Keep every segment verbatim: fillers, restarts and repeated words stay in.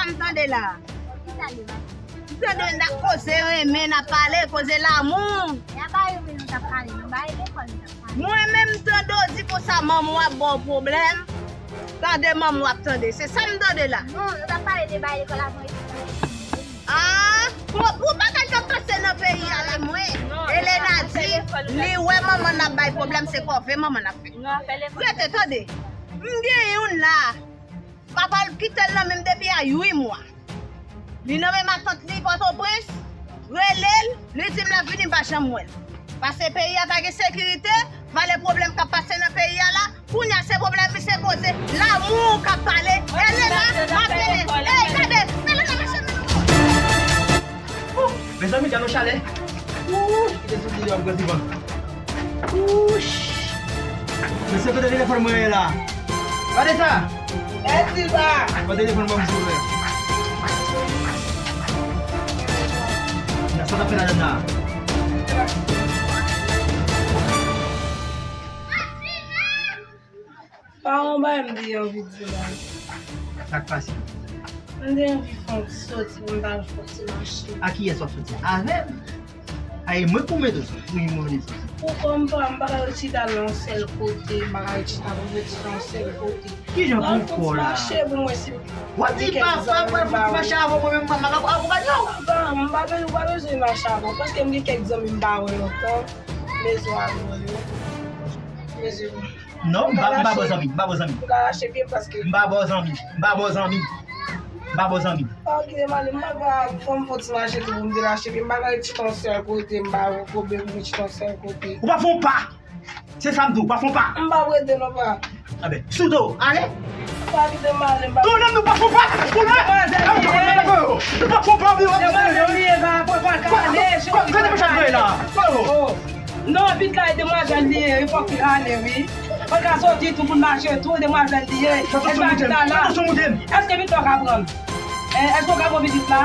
M tande la. Ki sa li ba? M tande n ap koze renmen, n ap pale, koze lamou. E a bay renmen nou t ap pale, nou bay lekòl nou t ap pale. Mwen menm m tande w di konsa manman w ap ba w pwoblèm. Tande manman w ap tande. Se sa m tande la. Non, nou t ap pale de bay lekòl avan. Ah, pou, pou bagay k ap pase nan peyi a la, mwen. Non, Elena di, li wè manman n ap bay pwoblèm, se kòve manman n ap fè. Non, afè lekòl. Rete, tande. M gen youn la. Papa l kite l nan men m depi a uit mwa. Li nan men matant li Pòtoprens, rele l, li di m l ap vini, m pa janm wè l. Paske peyi a pa gen sekirite, vale pwoblèm k ap pase nan peyi a la, kounye a se pwoblèm misye poze, lamou k ap pale. Elena, m ap vini. Ey, gade, Elena mache men nou. Mezanmi, gade yon chalè. Ouch, kite sou ti yo ap grandi van. Ouch. Mesye, kote telefòn mwen ye la? Gade sa. Èt Silva. Kote telefòn mwen, silvouplè? Sa w t ap fè ladan la? Pa yon bagay m te anvi di la. Sa k pase? M te anvi fè yon ti soti pou m t al fè yon ti mache. A kiyès w ap soti? Avè m? A, e mwen k pou mete w soti. Wi, mwen vle soti. Pou kò m pa, m pa ka ret chita nan yon sèl kote, m pa ka ret chita pou m ret chita yon sèl kote. Kijan pou kò la? M al fè yon ti mache pou m wè si m gen kèk zam m ba ou. Wap di papa, pral fè yon ti mache avè w, mwen menm, m ap akonpanye w. Papa, m pa bezwen, ou pa bezwen mache avè w, paske m gen kèk zanmi m pa wè lontan. Bezwen avè w yo. Bezwen. Non, m pa, m pa bon zanmi, m pa bon zanmi. M ka lache pye m paske. M pa bon zanmi, m pa bon zanmi. M pa bon zanmi. Pa kite m ale, m pa ka fè m fè ti mache tou pou m te lache pye m. M pa ka ret chita yon sèl kote, m pa wè pwoblèm pou m chita yon sèl kote. Ou pa fè yon pa. Se sa m di w, ou pa fè yon pa. M pa prete non pa. Aben, sou do, ale. Pa kite m ale, m pa. Tounen nou pa fè yon pa. Tounen. Demwazèl, demwazèl, demwazèl, demwazèl, demwazèl, demwazèl, demwazèl, demwazèl, demwazèl, demwazèl, demwazèl, demwazèl, demwazèl, Non, pitit la e demwazèl li ye, wi, fòk li ale, wi. Fòk l ka soti tou pou l mache tou, demwazèl li ye. Èske pitit la ka pran? Èske w ka pran pitit la?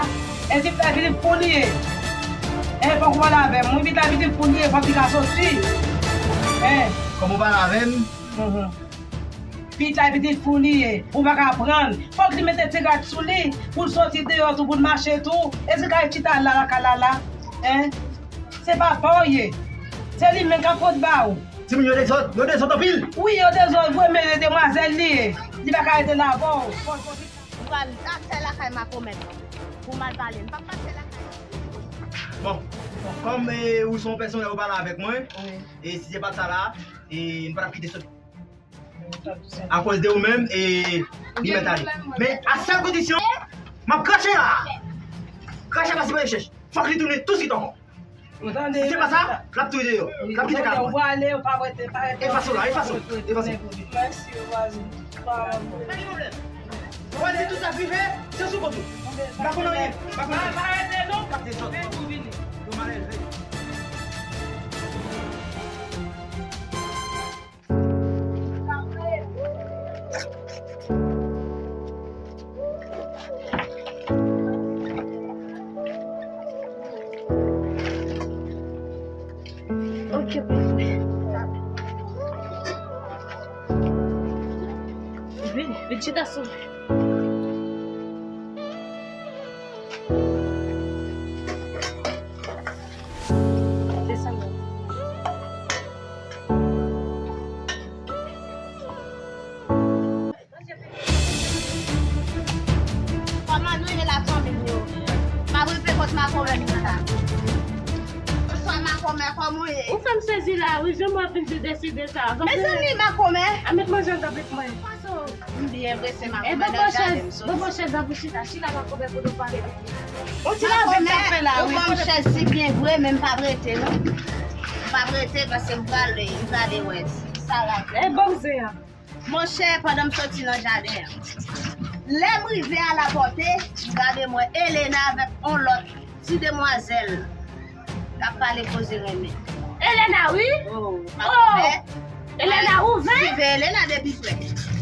E pitit la, pitit fou li ye. E fòk ou pale avè m. Wi, pitit la, pitit fou li ye, fòk li ka soti. Kòm ou pale avè m? Pitit la, pitit fou li ye. Ou pa ka pran l. Fòk li mete ti rad sou li, pou l soti deyò tou, pou l mache tou. Èske l ka chita la, la, ka la, la? Se papa w ye. Se li menm k ap pot ba ou. Timoun yo dezòd, yo dezòd anpil. Wi, yo dezòd vre, men demwazèl li ye. Li pa ka rete la avè w. Ou pral pase lakay makomè pou m al pale. M p ap pase lakay. Bon, kòm ou se yon pèsonèl ou pale avèk mwen, e si se pa t sa la, e m pa t ap kite sot. Akoz de ou menm, e li mèt ale. Men a sèl kondisyon, m ap krache la. Krache pa sipoze chèch. Fòk li tounen tousuit ankò. Si se pa sa, l ap touye deyò. L ap kite kay mwen. Efase w la, efase w, efase w. Mèsi, vwazin. Pa gen pwoblèm. Mwen di tout sa prive, se sou kont ou. M pa konn anyen, m pa konn anyen. Pa rete non. Kap dezòd. Vin pou vini. Yo malelve. Ok, bebe. Vin, vin chita sou. Desann. Kòman nou ye, lafanmi m yo? M ap rive kot makomè m nan la. Bonswa makomè, kòman w ye? Ou fè m sezi la wi, jan w ap vin di deside sa. Mezanmi makomè. A met manje andan pit mwen. Fason. M byen prese makomè nan jaden m soti. Bon, bon chèz la pou chita, chita makomè pou nou pale. Ou ti lave m ta fè la wi. Ou ban m chèz si byen vre, men m p ap rete non. M p ap rete paske m prale, m prale wè sa la. E ban m zen an. Monchè, pandan m soti nan jaden an, lè m rive a lapòte, m gade m wè Elena avèk on lòt ti demwazèl k ap pale koze renmen. Elena, wi. Oh, pa konnen. Elena, ou vin? Sive Elena depi prè.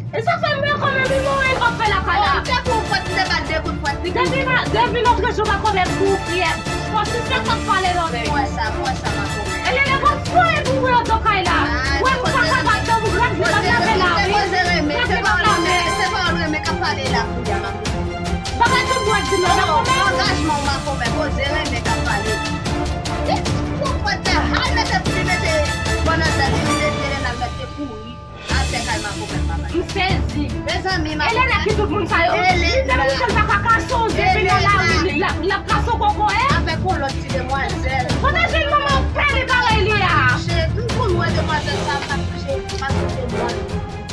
E sa fè m wè kòman li mouri, m ap fè lakay la. Oh, m te pran fwèt, m te bat de kout fwèt, li mouri. Depi ma, depi lòt jou, makomè m tou fyè. Bon, si se k ap pale lòt. Mwen wè sa, mwen wè sa, makomè. Elena, bon, fò e pou mwen andan kay la. Wè m pa ka bat nan moun, rad li pa lave la, wi. Rad li pa lave. Se pa renmen k ap pale la kounye a, makomè. Bagay tout dwòl di non, non, non, non. Angajman w makomè, koze renmen k ap pale. Li, pou fòt tè, al mete, li mete, pandan sa, li mete Elena, l mete kouri. Atè kay makomè papa. M sezi. Mezanmi, makomè. Elena ki tout moun sa yo. Li te mouche l pa ka kase yon zen vin nan lari, li, l ap, l ap kase yon kokoye. Avèk yon lòt ti demwazèl. Pwoteje l manman w pè li parèy li a. M konn wè demwazèl sa, m pa sonje, m pa sonje mwen.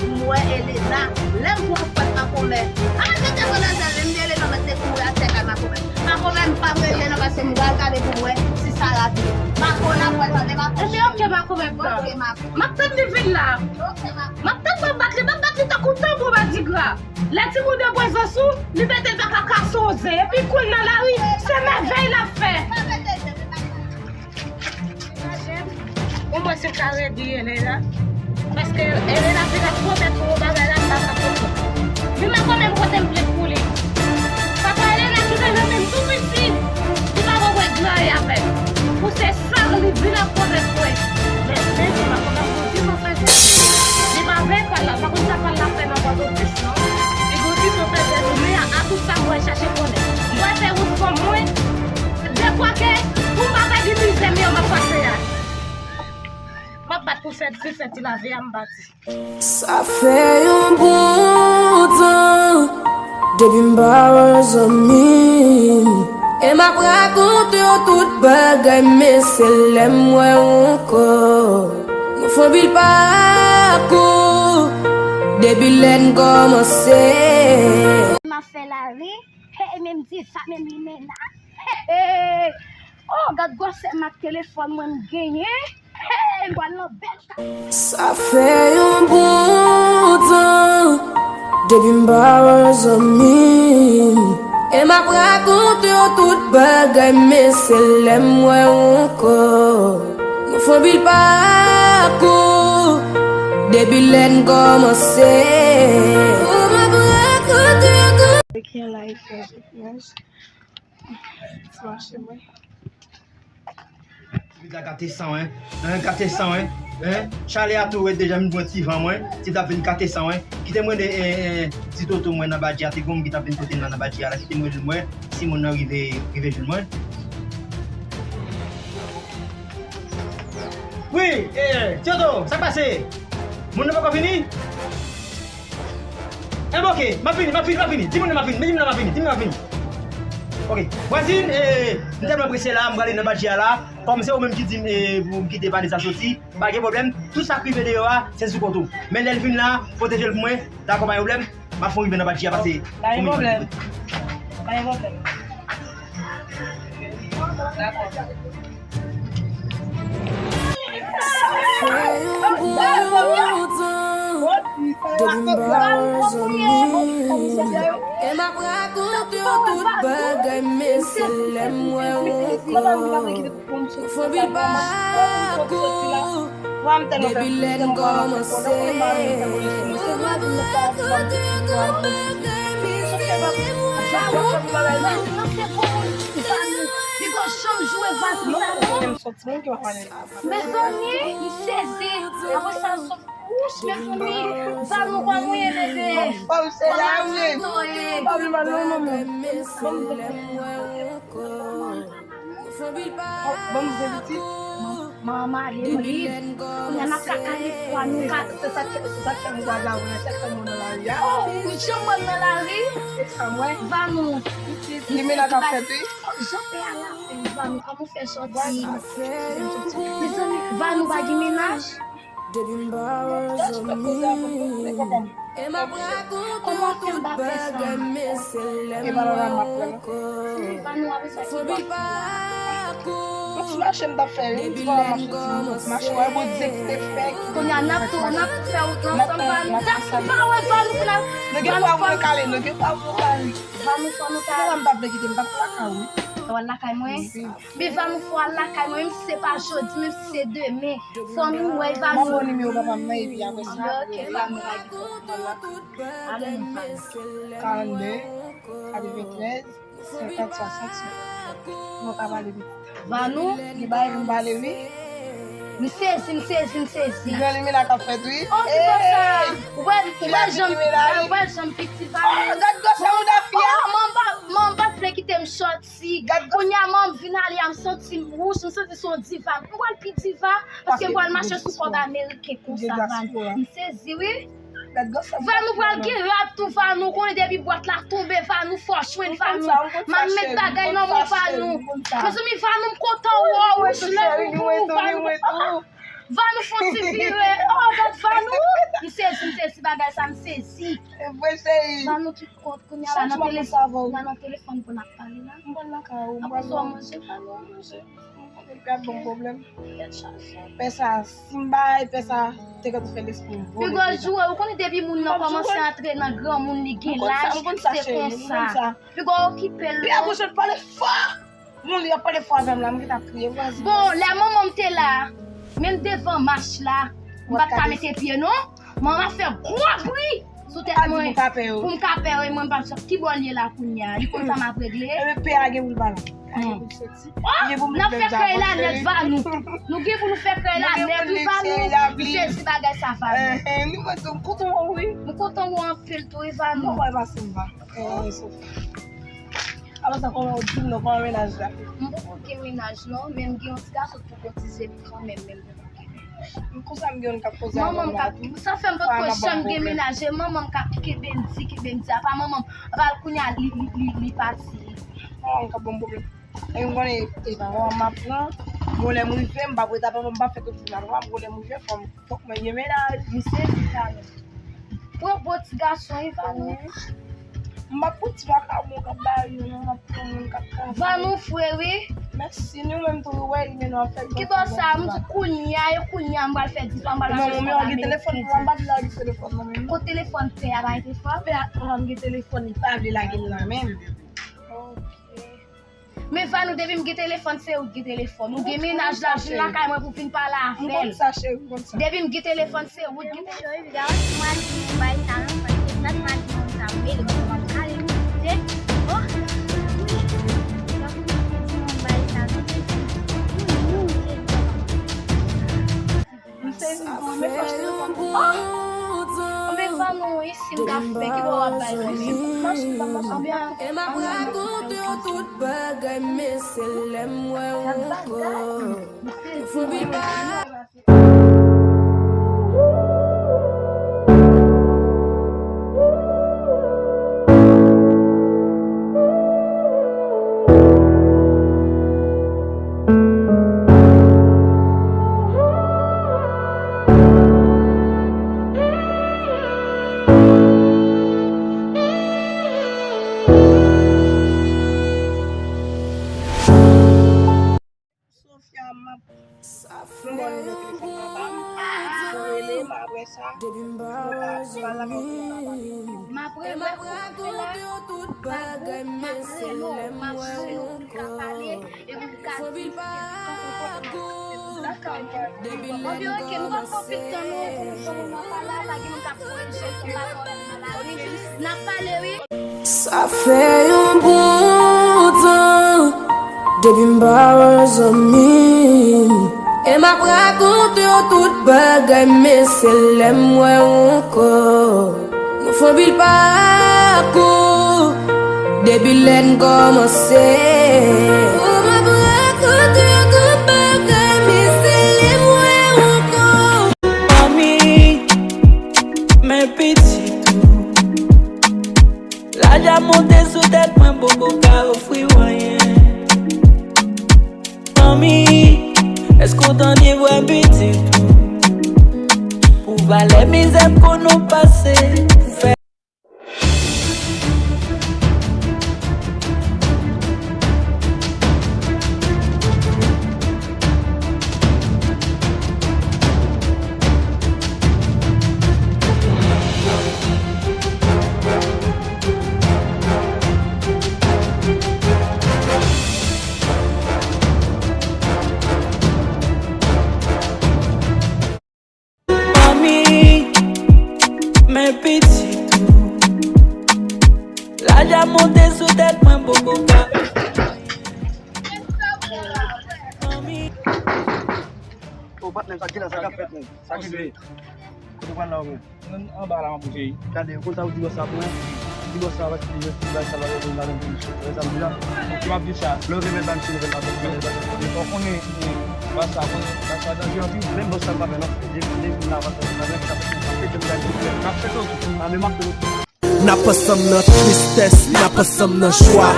M wè Elena. Lè m pran fòt makomè. A, mete pandan sa, m di Elena, mete kouri atè kay makomè. Makomè, m p ap rete non, paske m pral gade pou m wè si sa rate. Makomè, n ap wè tande, makomè. Ebyen, oke, makomè, pran. Oke, makomè. M ap tann li vin la. M ap tann m ap bat li, m ap bat li tankou tanbou madigra. Lè timoun an pwezans ou, li mete l pa ka kase yon zen. Epi kou l nan lari, se mèvèy l ap fè. Ou mwen se ka redi Elena. Paske Elena te ka pwomèt yon bagay la, m pa ka pwomèt. Li makomè m pote m plent pou li. Papa Elena ki te renmen m tou piti, li pa konn wè gran e avè m. Pou se sa li vin ap pwomèt mwen. Men, men, li makomè m pou di mwen fè. Li pa vle pal la, pa konn sa pal la fè nan Pòtoprens non. Li gon ti son fè dèyè nou, men a, a tout sa mwen chache konnen. Mwen fè wout fanm mwen, dekwake pou m pa pèdi mizè m yo m ap pase a. M ap bat pou sèt, pou sèt ti lavi a m pati. Sa fè yon bon tan depi m pa wè zanmi m. E m ap rakonte w tout bagay, men se lè m wè w ankò. Nou fè anpil pakou depi lè n kòmanse. M ap fè lari, hey, menm di sa, menm limena. Hey, hey. Oh, gad gwosè mak telefòn mwen m genyen. Hey, m pral nan bèl kay. Sa fè yon bon tan depi m pa wè zanmi m. E m ap rakonte w tout bagay, men se lè m wè w ankò. Nou fè anpil pakou depi lè n kòmanse. Ou m ap rakonte w tout. Ki an live, yes. Ti mache mwen. Ti vit la gate san, en. Hein, gate san, en. Hein? Chalè a tou rèd deja, m pran ti van mwen. Ti vit la vin gate san, en. Kite mwen de, eh, eh, ti toto mwen nan badji a. Te gon ki t ap vin kote m la nan badji a la. Kite mwen jwenn mwen. Si moun nan rive, rive jwenn mwen. Wi, eh, ti toto, sa k pase? Moun nan poko vini? Enben, oke, m ap vini, m ap vini, m ap vini. Di moun nan m ap vini, di moun nan m ap vini, di moun nan m ap vini. Oke, vwazin, eh, m tèlman prese la, m prale nan badji a la. Kòm se ou menm ki di m, eh, pou m kite Vanessa soti, pa gen pwoblèm. Tout sa k rive deyò a, se sou kont ou. Men lè l vin la, pwoteje l pou mwen, dakò, pa gen pwoblèm. M ap fè w rive nan badji a pase. Pa gen pwoblèm. Pa gen pwoblèm. Dakò. Sa fè yon bon tan depi m pa wè zanmi m. E m ap rakonte w tout bagay, men se lè m wè w ankò. Fè anpil pakou depi lè n kòmanse. E m ap rakonte w tout bagay, men se lè m wè w ankò. Li pa janm jwe vag. Mezanmi, m sezi. Apre sa, sot wouch, mezanmi. Vanou pa mouye, bebe. Fanm se lavi. Fanm pa mouye, manman. Ban m zen pitit. Manman ale, m lib. Kounye a n ap ka ale fwa nou ka. Se sa k fè, se sa k fè nou pa vle wè, se sa k fè nou nan lari a. Oh, ou janm wè m nan lari? Se sa m wè. Vanou. Pitit, li mennaj ap fèt, wi. Jan pè a la fè, Vanou, kòman w fè sòti? Mezanmi, Vanou pa gen mennaj? Depi m pa wè zanmi m. E m ap rakonte w tout bagay, men se lè m wè w ankò. Fè anpil pakou depi lè n kòmanse. Kounye a n ap tou, n ap tou fè wout la ansanm, Vanou. Pa wè Vanou pou la. Nou gen pwa pou nou kale, nou gen pwa pou nou kale. Vanou, fò nou kale. Mwen, m pa vle kite, m pa pou lakay ou. Ou al lakay mwen? Men Vanou, fò al lakay mwen, menm si se pa jodi, menm si se demen. Fò nou wè Vanou. M ap ba w nimewo papa m nan, epi apre sa, ok, Vanou, pa gen pwoblèm. Ale, nou pale. Karannde, katreventrèz, senkant, swasant, senkann. Mwen pa pale pitit. Vanou? Li bay pou m pale, wi. M sezi, m sezi, m sezi. Gran limena k ap fèt, wi. Oh, ki konsa? Ou wè, ou wè jan, ou wè jan pitit Vanou. Oh, gad gwosè mouda fi a. Oh, manman. M santi se yon diva. M pral pi diva, paske m pral mache sou kòb ameriken konsa, Vanou. M sezi, wi. Vanou pral gen rad tou, Vanou. Konnen depi bwat la tonbe, Vanou fò jwenn, Vanou. M ap met bagay nan men Vanou. Mezanmi, Vanou, m kontan wè w, wi, m love ou, Vanou. Vanou fè yon ti vire. Oh, gad Vanou. M sezi, m sezi bagay sa, m sezi. Vanou, Kont kounye a la nan telefòn, nan telefòn pou n ap pale la. M pral lakay ou, m pral manje. Apre sa w manje, Vanou, manje. M konnen l ka ban m pwoblèm. Tèt chaje. Pè sa, si m bay, pè sa te ka fè lespri m vole. Piga joure, ou konnen depi moun nan kòmanse antre nan granmoun li gen laj, se konsa. Piga okipe l. Pè a bouch pale fò. Moun li ap pale fò avè m la, m gentan kriye, vwazen. Bon, lè manman m te la, menm devan mach la, m pa t ka mete pye non. Manman fè gwo bri sou tèt mwen pou m ka pè yo, e mwen m pa t sot. Ki bò l ye la kounye a? Li konn sa m ap regle? Ebyen, pè a gen pou l pa la. Li gen pou l soti. Li gen pou l met bèl Vanou, cheri. Nou gen pou nou fè krèy la nèt, wi, Vanou. M sezi bagay sa, Vanou. Li mwen tou, m kontan wè w, wi. M kontan wè w anpil tou, wi, Vanou. Mwen wè pase m va. Apre sa, kòman w di m non, kòman mennaj la? M poko gen mennaj non, men m gen yon ti gason k poko ti zemi kanmenm, men m poko gen mennaj. Konsa m gen youn k ap koze avè m la tou. Sa fè m poko janm gen mennaj, e manman m k ap kenbe m di, kenbe m di, apa manman m, apa kounye a li, li, li, li pati. Manman m k ap ban m pwoblèm. E m konnen, e pa manman m ap pran, bon lè m rive, m p ap ret apa manman m, m p ap fè tout ti mal, bon lè m rive, fò m Fòk mwen gen mennaj. M sezi, Vanou. Pran bon ti gason, wi, Vanou. M ap pran ti makawon k ap bay yo, non, m ap pran moun k ap travay. Vanou fre, wi. Mèsi, nou menm tou, wi, wè, li mennen w ap fè. Kibò sa, m di kounye a, e kounye a, m pral fè diva, m pral mache sou kòb ameriken. Manman m gen telefòn, manman m pa vle lage telefòn nan men m. Kot telefòn pè a, pa gen telefòn? Pè a, manman m gen telefòn, li pa vle lage l nan men m. Ok. Men Vanou, depi m gen telefòn, se ou k gen telefòn. Ou gen mennaj la, vin lakay mwen pou vin pale avè l. Depi m gen telefòn, se ou k gen telefòn. M sezi tou, men fòs li tonbe. Oh! Anben, Vanou, isi m ka fè, ki bò w ap bay kanmenm? Mache m pa mache byen. E m ap rakonte w tout bagay, men se lè m wè w ankò. Fon pi pa. Sofia, m ap, m ba w nimewo telefòn papa m. Ou rele m apre sa. M ap rele w tout bagay, men se lè m wè w ankò. Fon pi pa. Dakò. Anben, ok, nou p ap pran plis tan non, pou nou fè moman pa la, pa gen moun k ap pran jèt, pa pran nan lari. N ap pale, wi. Sa fè yon bon tan depi m pa wè zanmi m. E m ap rakonte w tout bagay, men se lè m wè w ankò. Nou fè anpil pakou depi lè n kòmanse. Oh, m ap rakonte w tout bagay, men se lè m wè w ankò. Manmi, men pitit ou. Laj ap monte sou tèt mwen, m poko ka ofri w anyen. Manmi, èske w tande vwa pitit ou? Pou valè mizè m konn ou pase, pou fè Manmi, men pitit ou. Laj ap monte sou tèt mwen, m poko ka. Manmi. O patnè, sa ki la, sa k ap fèt menm? Sa ki vle? Kote w pral la ou menm? Mwen anba la, m ap bouje wi. Gade, ou konn sa ou di bòs la pou mwen? Bòs la pa kite jèn ti bay sa pa vin ladan pou misye. Wè sa m di la? Donk, m ap di sa, lè w te mèt ba misye nouvèl la, donk, mèt ba misye nouvèl. Donk, ou konnen, e, ba sa, bon, ba sa danje anpil, menm bòs la pa fè non. Depi, depi la, pa fè, pa fè, pa fè, pa fè, pa fè, pa fè, pa fè, pa fè, pa fè, N ap ansanm nan tristès, n ap ansanm nan jwa.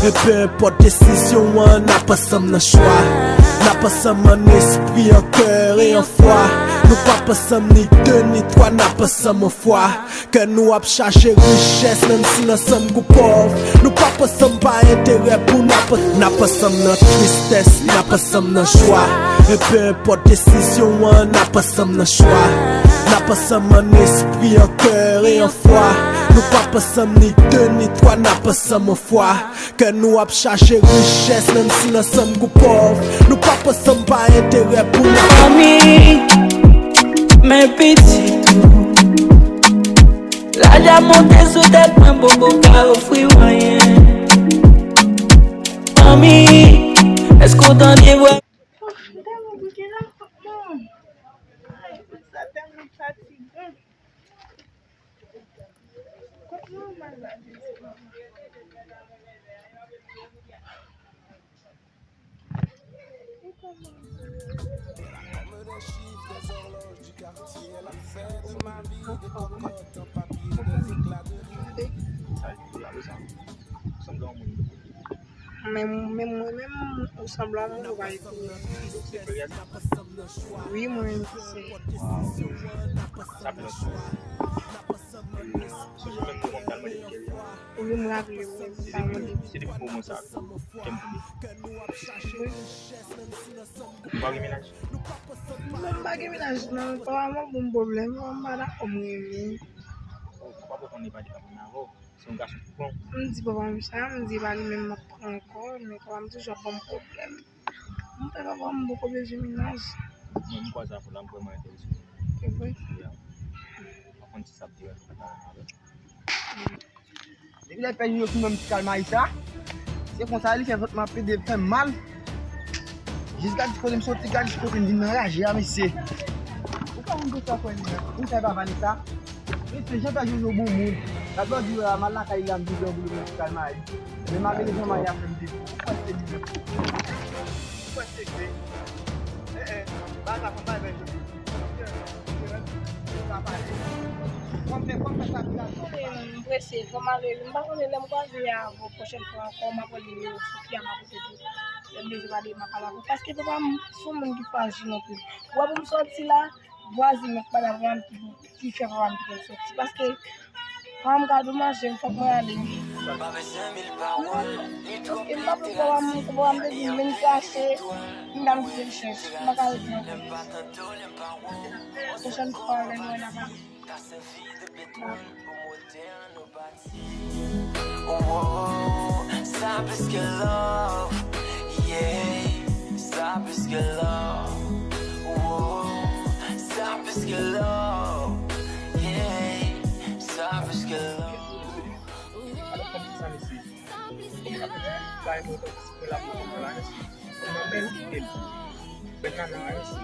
E pe enpòt desizyon an, n ap ansanm nan chwa. N ap ansanm an espri, an kè e an fwa. Nou p ap ansanm ni de ni twa, n ap ansanm an fwa. Kè nou ap chache richès, menm si n ansanm kou pòv. Nou p ap ansanm pa enterè pou n ap, n ap ansanm nan tristès, n ap ansanm nan jwa. E pe enpòt desizyon an, n ap ansanm nan chwa. N ap ansanm an espri, an kè e an fwa. Nou p ap ansanm ni de ni twa, n ap ansanm an fwa. Kè nou ap chache richès, menm si n ansanm kou pòv. Nou p ap ansanm pa enterè pou n ap. Fanmi, men pitit ou. Laj ap monte sou tèt mwen, bobo ka ofri w anyen. Fanmi, èske w tande vwa? Of, m tèlman bouke la, non. Ay, sa tèlman fatigan. Kot mwen mal la? Men, men mwen menm, ou sanble a moun ou pa ekri. Wi, mwen menm ki se. Sa fè lontan. Sonje menm mwen m t al mande Michel. Ou vin raple mwen, m pa mande. Se depi moman sa ke m konnen. Wi. Ou pa gen mennaj? Non, m pa gen mennaj, non. Papa m ap ban m pwoblèm, m pa dakò m renmen. Oh, papa poko konnen pa te ka renmen avè w. Se yon gason ki pran w. M di papa m sa, m di pa li menm m ap pran ankò, men papa m toujou ap ban m pwoblèm. Mwen fè papa m poko bezwen mennaj. Mwen, m kwaze avè w la, m vrèman enterese. Se vre? Yeah. M pa konn si sa ap deranje w, m pa renmen avè w. Depi lè pè Jojo fin ban m ti kal mayi sa, se konsa li fè vant mwen ap pede fè m mal. Jis gad kote m soti, gad kote m vin anraje a, mesye. Ou pa konn konsa kwè li menm. Ou fè pa Vanessa. Mesye, jan pè Jojo bon moun. Gad lòt jou a, m al lakay li a, m di l anboule mwen ti kal mayi. Men malere jan mayi a fè m depi. Ou kwè se li menm? Ou kwè se vre? Eh, eh, bagay sa fè m bay bèl jodi. Ou pa pale. Kòm fè, kòm fè sa ki la. Konnen m prese, fò m ale. M pa konnen lè m kwaze avè w pwochèn fwa ankò, m ap pran nimewo Sofia, m ap pote tou. Lè m bezwen pale, m ap pale avè w. Paske papa m se yon moun ki frajil anpil. Ou wè pou m sòti la, vwazin mwen k pale avè m ki, ki fè papa m kite m soti. Paske papa m ka di w manje, fòk mwen ale. Paske m pa vle papa m, papa m te di m vin kache, m ta m kite l chèche. M pa ka ret non. Pwochèn fwa, lè nou wè n a pale. Oh, sa plis ke love, yeah. Sa plis ke love, oh, sa plis ke love, yeah. Sa plis ke love. Alò, kòm se sa, mesye. Li ap bay mwen tankou si mwen la pou mwen la, mesye. Mwen menm, men li. Bèl nana, mesye.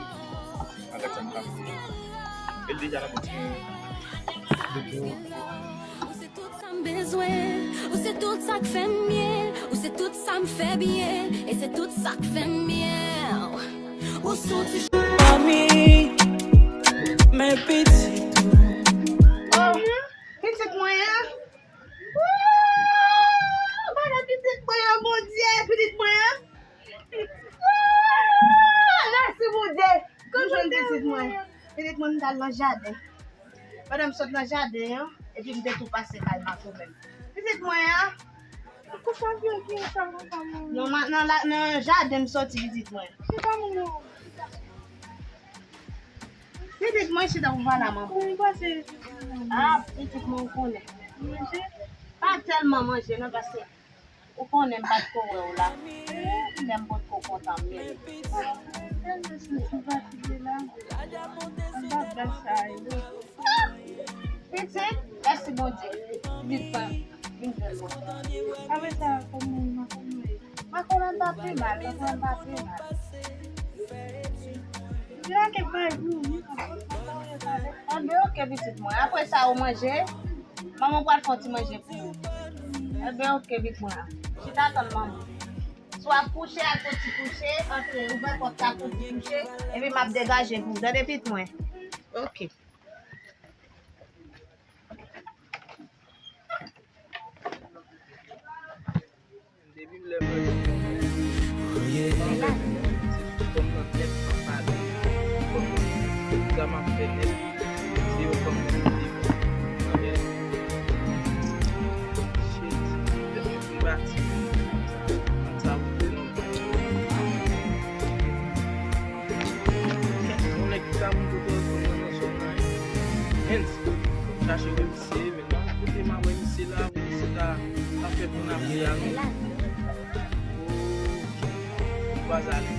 Agat sa m ka fè. E l deja nan boutik mwen. Doudou. Ou se tout sa m bezwen, ou se tout sa k fè m byen, ou se tout sa m fè byen, e se tout sa k fè m byen. Ou se yon ti fanmi, men pitit ou. Oh, pitit mwen an. Wouy! Gade pitit mwen an, Bondye, pitit mwen an. Wouy! Mèsi, Bondye. Kòman pitit mwen? Pitit mwen, m t al nan jaden. Pandan m sot nan jaden an, epi m te tou pase kay Makomè. Pitit mwen an. Kouch avyon ki sa konsa, mwen? Non, ma-, nan la, nan jaden m soti, pitit mwen. Se pa moun yo. Pitit mwen chita pou pale a manman. Mwen pase. Ah, pitit mwen, ou konnen. Manje? Pa tèlman manje, non, paske ou konnen m pa t ko wè w la. Lè m potko kontan m ye. Mwen tèlman santi m fatige la. Anba plas sa a, yo. Pitit, mèsi Bondye. Pitit mwen, vin jwenn mwen. Apre sa, kòman Makomè ye? Makomè pa pi mal, Makomè pa pi mal. Di la kèk bagay pou ou, wi, konprann sa ou ye sa, wi. Anben, oke, pitit mwen. Apre sa, ou manje? Manman pral fè yon ti manje pou ou. Ebyen, oke, pitit mwen. Chita tann manman. Si w ap kouche, al fè yon ti kouche, antre, ouvè pòt la, fè yon ti kouche, epi m ap degaje pou ou. Tande, pitit mwen? Oke. Depi m leve, m ap fè nèt, m ap pale, m ap fè nèt, se yo fè m nèt, shit, depi m bati, m sa vle non. Yon nèg ki ka moun kote l, moun nan sou nan. Hens, chache wè misye, men nan kote m a wè misye la, misye ta, ta fè pou n ap la non. Oh, baz ale.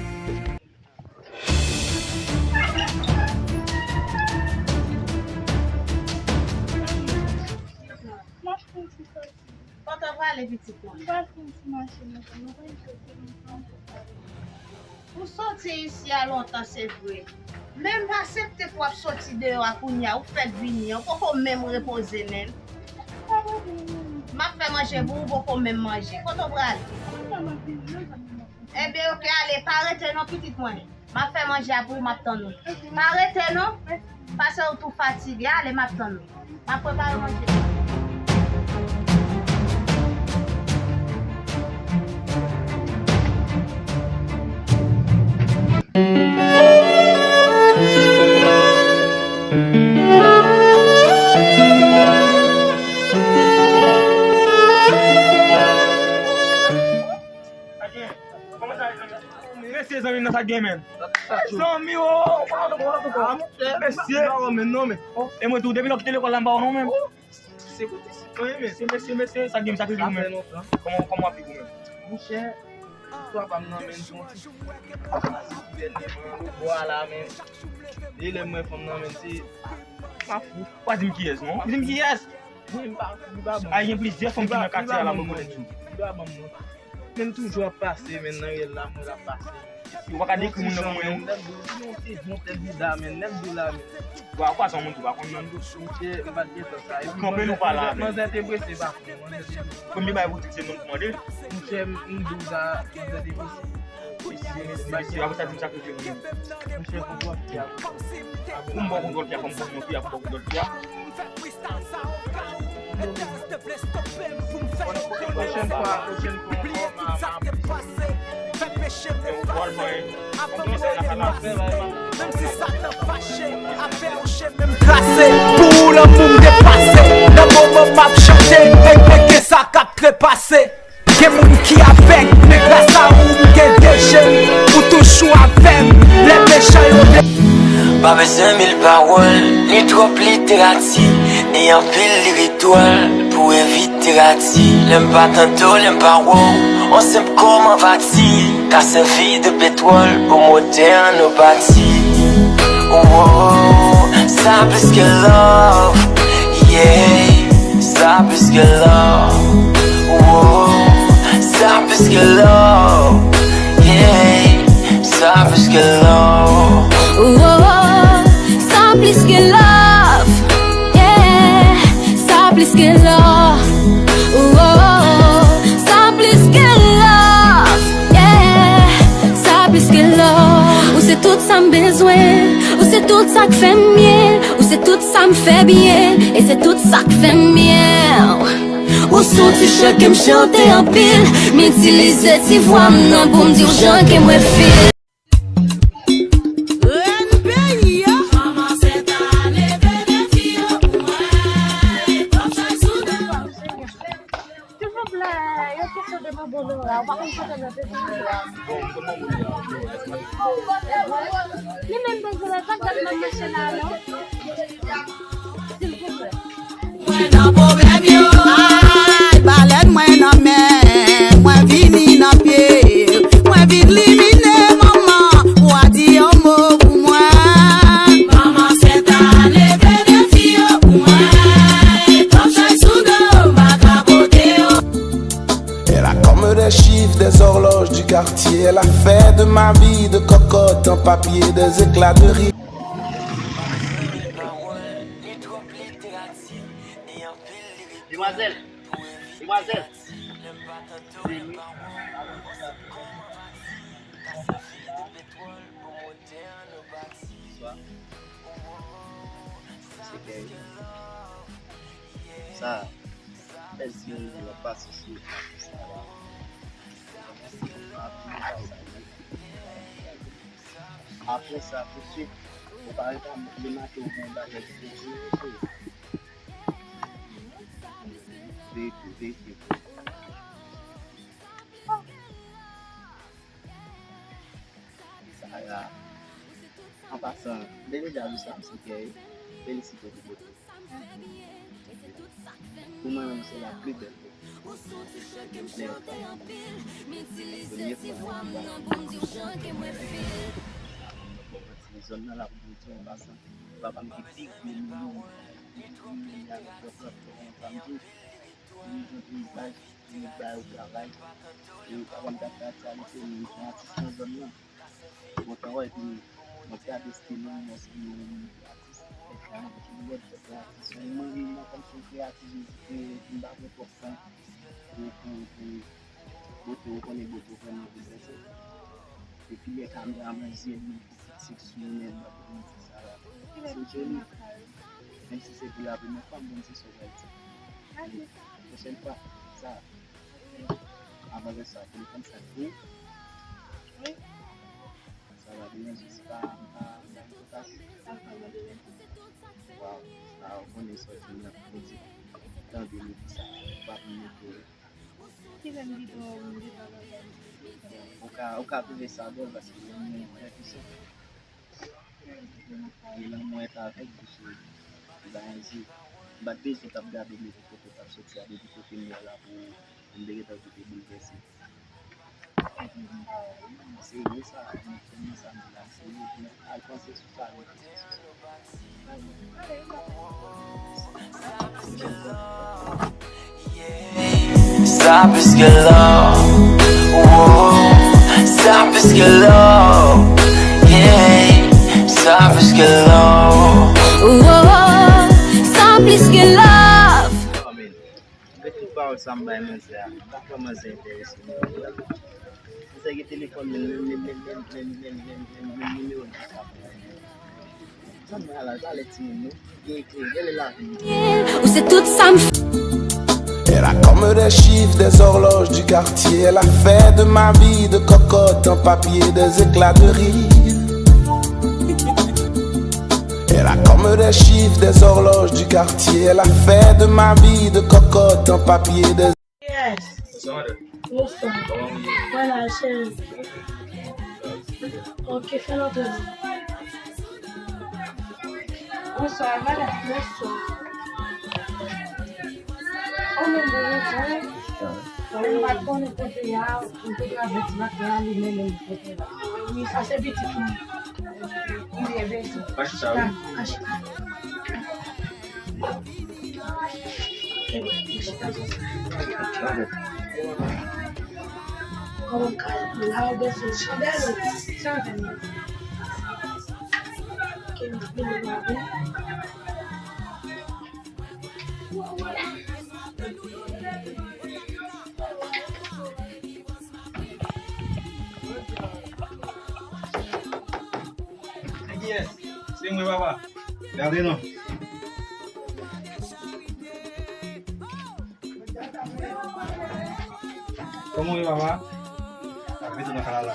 Kote w prale, pitit mwen? M pral fè yon ti mache, madanm. Mwen pa gen kote m pral. Ou soti isi a lontan, se vre. Men m pa aksepte pou w ap soti deyò a kounye a, ou fèk vini an, ou poko menm repoze menm. M ap fè manje pou ou, ou poko menm manje. Kote w prale? Ebyen, oke, ale, pa rete non, pitit mwen. M ap fè manje a pou ou, m ap tann ou. Pa rete non, paske ou tou fatige. Ale, m ap tann ou. M ap prepare manje. Mesye, zanmi m nan, sa k gen, menm? Zanmi, o, o, pa wè, pa wè, pa wè. Mesye. M pa wè menm non, men. E mwen tou, depi lè w kite lekòl la, m pa wè non, menm. Se kote si mwen, men. Mesye, mesye, mesye, sa k gen, sa k gen, menm? Kòman, kòman w ap viv ou menm? Monchè, istwa pa m nan, men, se yon ti bèl, men, bò a la, men. E lè m wè fanm nan, men, se, m ap fou. Pa di m kiyès, non. Di m kiyès. Wi, m pa, li pa bon. A, gen plizyè fanm ki nan katye a la, mwen konnen tou. Li pa bon, non. Men m toujou ap pase, men nan rèl la, mwen ap pase. Ou pa ka dekri moun nan pou mwen, non. Nèg dou, yon ti jan tèt bida, men nèg dou la, men. Ou pa, ou pa son moun tou, pa konn non. Monchè, m pa t gen tan sa. Epi kanpe nou pa la, men. Manzè te prese, pa konn, manzè te prese. Premye bagay pou di se non pou mande. Monchè, m, m di w sa, manzè te prese. Mesye, apre sa, di m sa k rive mwen. Monchè, kontwòl fi a. Pou m ba w kontwòl fi a, fò m konn yon fi a pou m ba w kontwòl fi a. Pwochèn fwa, pwochèn fwa ankò, m a, m a ap. Menm si Satan fache, avè w che menm trase. Pou ou lanmou m depase. Nan moman m ap chante, e peke sa k ap trepase. Gen moun ki avèg, men gras a ou m gen de je. Ou toujou avè m, lè mechan yo vle. Pa bezwen mil pawòl, ni twòp literati, ni anpil lirik dwòl pou evite rati. Lè m pa tande w, lè m pa wè w, on senp kòm anvati ka sèvi de petwòl pou motè an nou pati. Oh, sa plis ke love, yeah. Sa plis ke love. Oh, sa plis ke love. Yeah, sa plis ke love. Oh, sa plis ke love. Yeah, sa plis ke love. Oh, sa plis ke love. Yeah, sa plis ke love. Ou se tout sa m bezwen. Ou se tout sa k fè m ye. Ou se tout sa m fè byen, e se tout sa k fè m byen. Ou se yon ti chan ke m chante anpil, m itilize ti vwa m nan pou m di w jan ke mwen feel. Rèn peyi a. Silvouplè, yon kesyon de Bobolo a, ou pa konn chante nan peyi a? Li menm Bobolo, l pa t gad nan mache la, non? Silvouplè. Mwen nan pwoblèm yo. Ay, balèn mwen nan men, mwen vini nan pye. Mwen vin limine manman, ou a di yon mo pou mwen. Manman sèt ane, fè defi yo pou mwen. Twòp chay sou do, m pa ka pote yo. Elle a comme des chiffres, des horloges du quartier. Elle a fait de ma vie de cocotte en papier, des éclats de rire. Pawòl, ni twòp literati, ni anpil Demwazèl, demwazèl. Sa, bèl ti moun, pa sou sa la. Apre sa, tousuit, ou pa rete le maten ou gen yon bagay ki te di, mesye. Veye tou, veye tou. Sa la. An pasan, deja jou sa, m sou kè, felisite pou bote. Pou mwen menm, se la pli bèl foto. Premye fwa, premye fwa, mwen pa konn ti zòn nan la pou di an pasan. Papa m te pi gwo moun nan. Li bay, li bay ou travay. E papa m t ap fè aktyalite, li te atis nan zòn nan. Bon, travay pou mwen. Mwen te a destine, mwen se yon atis. Mwen se yon atis, mwen mande nan kòm se yon kreyativite, m pa gen twòp tan pou, pou, pou bote, ou konnen bote, ou konnen boulevanse. Epi lè kameraman jwenn li, sou mwen, mwen te di sa la. Se joli. Menm si se pou la premye fwa, m konn se sa w pral di. Pwochèn fwa, sa. Avan lè sa, telefòn sa tou. Sa va byen, jis pa, pa, pa, pa. Waw, sa, ou konnen sa w di nan pwodui. Tande li di sa, pa pou mete. Ki lè m gen dwa, m gen dwa nan ou ka, ou ka twouve sa dwòl paske lè m gen yon frè ki sòt. E lanmou et avèk bouch li. Li ba yon je. M pa t bezwen t ap gade li pou foto t ap soti a depi kote m wè la pou m te gentan koute boulvèse. Se vre sa, men sa m di la, se vre, men al panse sou sa, reflechi sou sa. Sa plis ke love, wow, sa plis ke love, yeah, sa plis ke love. Wow, sa plis ke love. Amen. Gade tout pawòl sa m bay manzè a. M pa kwè manzè enterese m. Manzè gen telefòn li, menm, menm nimewo l pa ka pran. Sa m wè a la, talè timoun, non? Gen eklere, gade lavi m. Ou se tout sa m. Elle a comme des chiffres, des horloges du quartier. Elle a fait de ma vie de cocotte un papier, des éclats de rire. Elle a comme des chiffres, des horloges du quartier. Elle a fait de ma vie de cocotte un papier, des Yes. Bonsoir, madame. Bonsoir. Kòman w ye? Voilà, chèz. Ok, fè l antre non. Bonsoir, madame. Bonsoir. Ou menm de rezon, wi. Mwen pa t konnen kote a, ou te travèse ti maten a, li mennen m kote la. Wi, sa se pitit mwen. Li leve tou. Pa chita, wi. Pa chita. Kòman ka la ou bezwen chandèl? Chandèl. Ke m fini lavi. Se kiyès? Se mwen, papa. Gade non. Kòman w ye, papa? Ap rete nan kay la.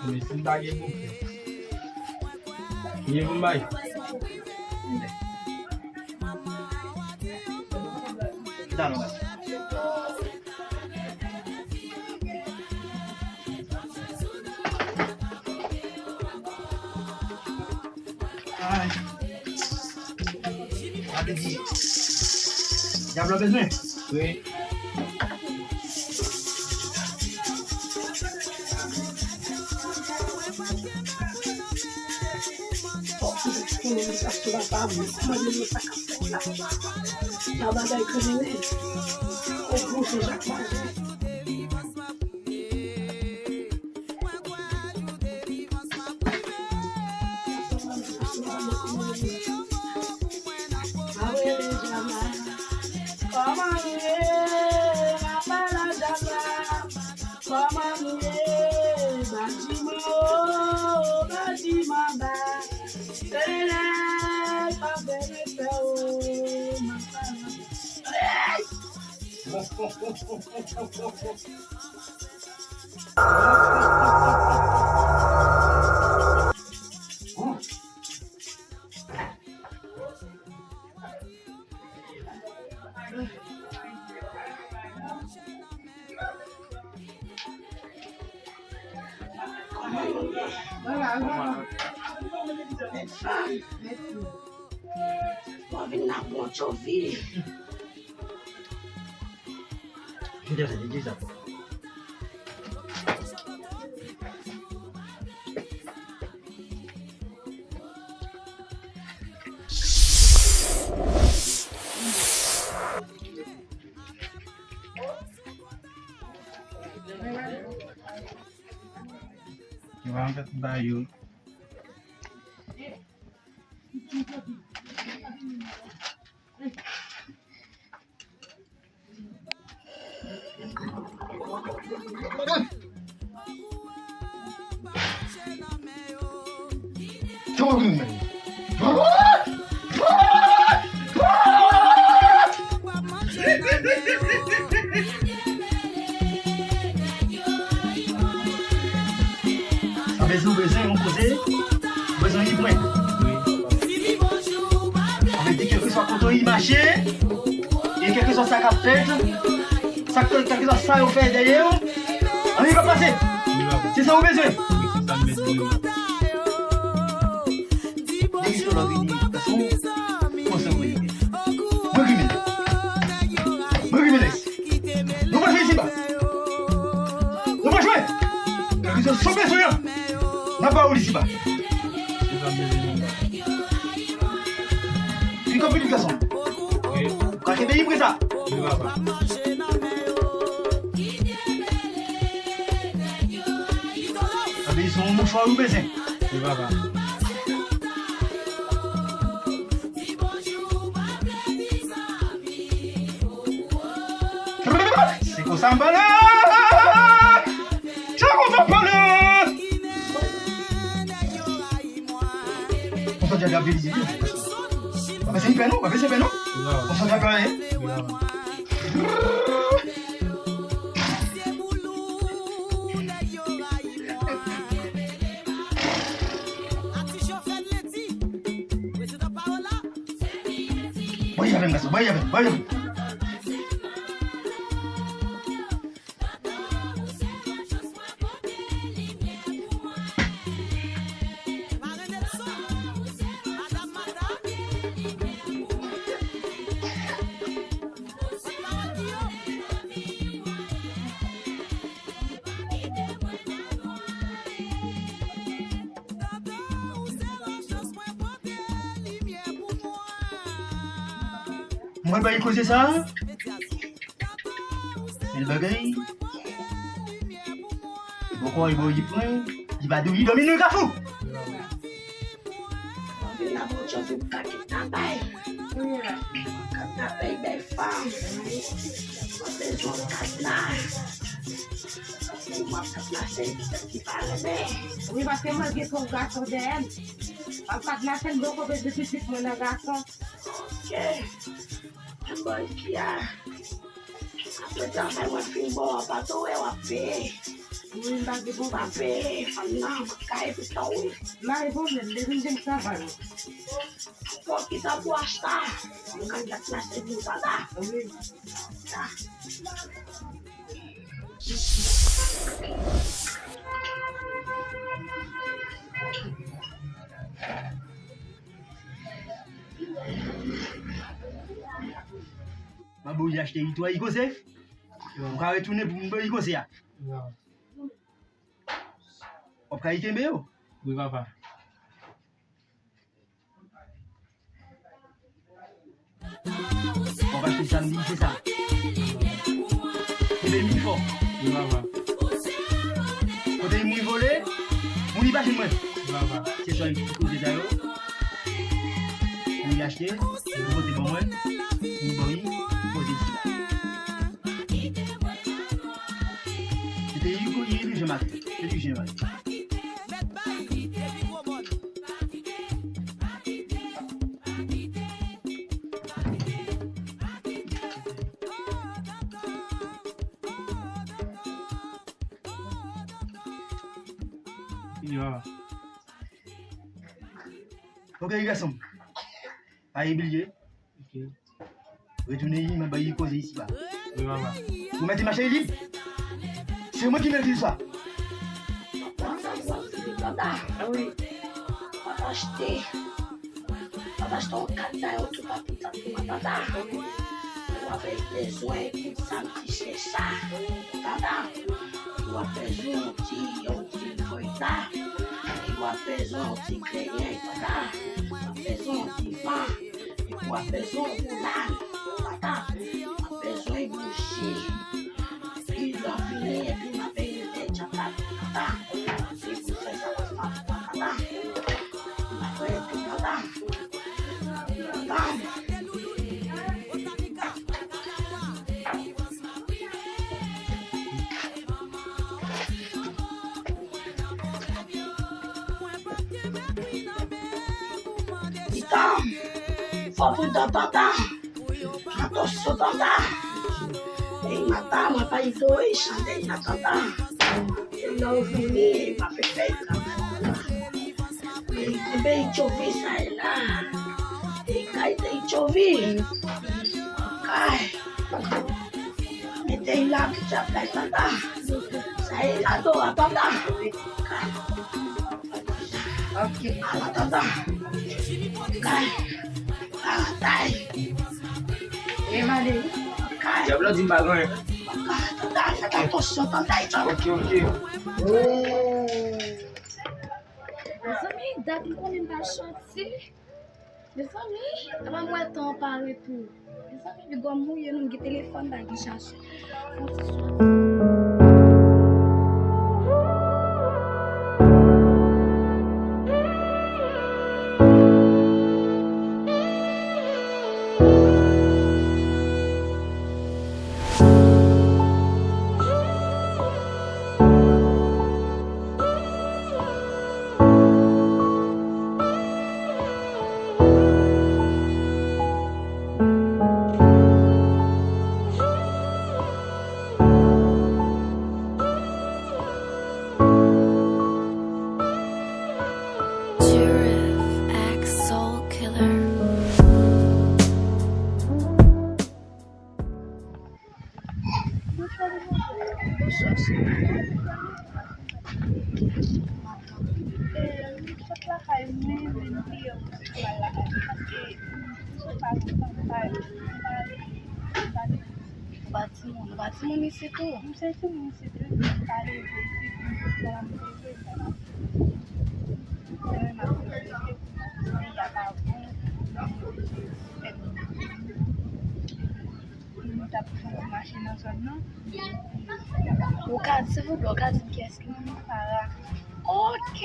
Men si m pa gen pou fè. Gen pou m bay. Chita non. Ay. Sa vle di, dyab la bezwen? Wi. Fòk se konnen mesaj ki la pa vle. Mande nou sa k ap fèt la. La bagay kriminèl. Ou pouse Jacques Marie. Mèt fanm. Mèt fanm. Mwen vin nan bon tchovi. Jodi a se legliz la. Yo pa anfèt ba yo. Sa vle di ou bezwen yon kote, ou bezwen yon pwen. Sa vle di kèlkeswa kote w mache, e kèlkeswa sa k ap fèt, sa, kèlkeswa sa yo fè dèyè w, anyen p ap pase. Se sa ou bezwen. Wi, se sa m bezwen. Depi se lòt vini, gason, konsa ou ye. Mwen kriminèl. Mwen kriminèl. Nou pa jwe isipa. Nou pa jwe. Kèlkeswa sa w bezwen an, n ap ba ou li isipa. Fin konpli tout gason. Wi. Ou ka kenbe li presa. Wi, papa. Anben, se yon mouchwa ou bezwen. Wi, papa. Se konsa m pale! Se konsa m pale! Konsa djab ap vini. Pa fè sen pè non, pa fè sen pè non. Konsa djab ap vini. Voye avè m, gason, voye avè m, voye avè m. Mwen bay koze sa. Bèl bagay. Bòkò e bò yi pran, li pa dou, li dòmi nan kafou. Mwen vin la pou Jozèf ka kidnapay. Kidnapay bèl fanm. Mwen bezwen kadna. Mwen kadnase pitit ki pa renmen. Wi, paske mwen gen twòp gason dèyè m. M ap kadnase m, m poko bezwen pitit mwen nan gason. Ok. Mwen bò isi a. Apre travay mwen fin ba w, apa tou wè w ap peye. Wi, m pa gen pwoblèm. W ap peye fanm nan, mwen ka epi tan wi. M pa gen pwoblèm, depi m jwenn travay. Bon, kisa pou achta? Mwen ka jwenn plas epi w pa la. Wi. Sa. Mwen ba w li achte yi twa yi koze. Ou ka retounen pou mwen ba w yi koze a. W ap ka yi kenbe yo? Wi, papa. W ap achte sa m di se sa. Kenbe m pi fò. Wi, papa. Kote moun vole, moun li pa jwenn mwen. Wi, papa. Se swa yon ti koze sa yo. Moun li achte, li pote ban mwen, li ban li, poze isi la. Se te Hugo, Hugo Jean-Marie. Se li Jean-Marie. Ok, gason. Pa bliye. Ok. Retounen, mwen bay koze isi la. Wi, papa. Ou mete mache lib. Se mwen ki mete sa. Papa, sa, sa, se papa. Ah wi. Papa achte. Papa achte yon kat la, yon tou pa pou tante mwen, papa. Ou ap bezwen tout sa m ti chèche sa. Papa. Ou ap bezwen yon ti, yon ti fèy la. Ou ap bezwen yon ti kreyon, papa. Ou ap bezwen yon divan. Epi w ap bezwen yon boulay, papa. W ap bezwen bouji. Epi lè w vini, epi m ap veye tèt djab la, papa. Epi pou fè sa, papa, papa. M ap rete, papa. Papa. Pitan, fò pridan tanta. Atosyon tanta. E mata, mwen pa ido, e chante na tanta. E lè w vini, e pa fè fè. E konbe e tchovi sa e la. E kay te tchovi. Kay. Mete la ki djab la tanta. Sa e la do a tanta. Ok. Ala tanta. Kay. Ala tay. E male. Kay. Djab la di m pa gen anyen. Ala tanta, fè atosyon tanta e djab. Ok, ok. Mezanmi, dat m konnen m pa soti. Mezanmi, epa m wè tan an pare tou. Mezanmi, bigò m mouye, nou gen telefòn la ki chaje. Fon ti swa. Jurif X Soul Killer. Mwen chèche. Mwen sot lakay mwen, men m bliye m sot lakay mwen, paske m sot pa lontan, m pa ale, m pa ale. Ou pa timoun, ou pa timoun isit tou? M se timoun isit wi, men m pa leve isit, m sot la, m leve, m pa pase. Se mwen m ap leve, peyi a pa bon, m oblije fè. Moun t ap fè yon ti mache nan zòn nan. Ou ka di, silvouplè, ou ka di m kiyès ki rele Farah? Ok.